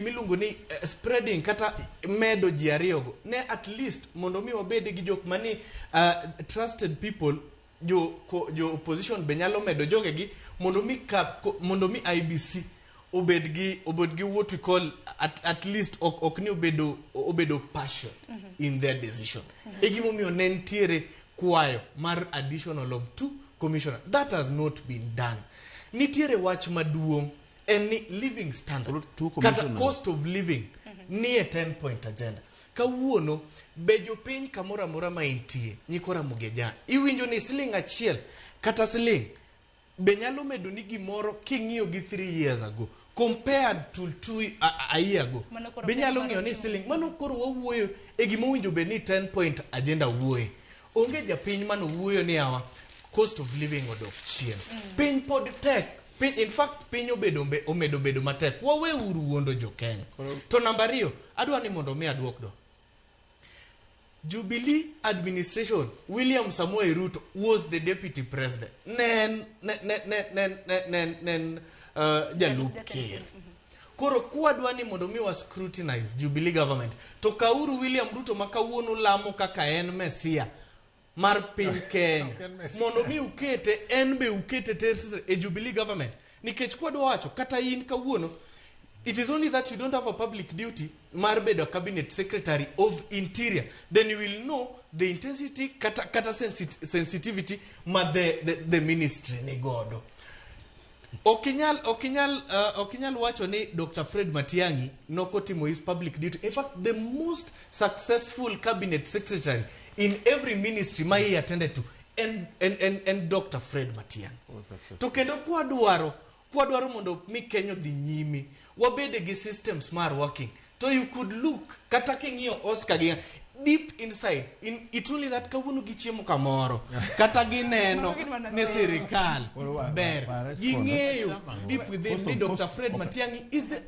Gimiluongo ni spreading kata medo ji ariyogo ne at least mondo mi wabed gi jok mani trusted people, jo opposition be nyalo medo jogegi mondo mi ka, mondo mi IEBC obed gi what we call at least ok ni obedo passion in their decision. E gimomiyo ne nitiere kwayo mar additional of two commissioner. That has not been done. Nitiere wach maduong' en ni living standard Two kata commissioners. Cost of living nie 10 point agenda. Kawuono be jopiny kamoro amora ma intie, nyikwa Ramogi Ajang', iwinjo ni siling 1 kata siling be nyalo medo ni gimoro king'iyo gi 3 years ago compared to a year ago? Mano koro Be nyalo pek mar ng'iyo ni ochumi. siling mano koro wawuoyo e gima owinjo bed ni 10 point agenda wuoye. Onge japiny mano wuoyo ni awa cost of living odok chien. Piny pod tek piny, in fact piny obedo omedo bedo matek. Waweuru wuondo jo Kenya. To namba 2, adwa ni mondo mi aduok do Jubilee administration, William Samoei Ruto was the deputy president. Ne en ne en jalup ker. Koro kwadwa ni mondo mi wa scrutinize Jubilee government, to kauru William Ruto ma kawuono lamo kaka en mesia mar piny Kenya. Ok en Mesia. Mondo mi ukete en be ukete ter e Jubilee government. Nikech kwadwa wacho kata in kawuono, it is only that you don't have a public duty mar bedo a cabinet secretary of interior, then you will know the intensity kata sensitivity ma the ministry ni godo. Ok inyal wacho ni Dr. Fred Matiang'i nokotimo his public duty. In fact, the most successful cabinet secretary in every ministry ma he attended to en Dr. Fred Matiang'i. To kendo kwadwaro mondo mi Kenya odhi nyime, wabede gi systems mar working. To you could look kata king'iyo Oscar gi deep inside in, it's only that kawuono gichiemo kamoro kata gineno ni sirikal ber, ging'eyo deep within ni Dr. Fred Matiang'i is the only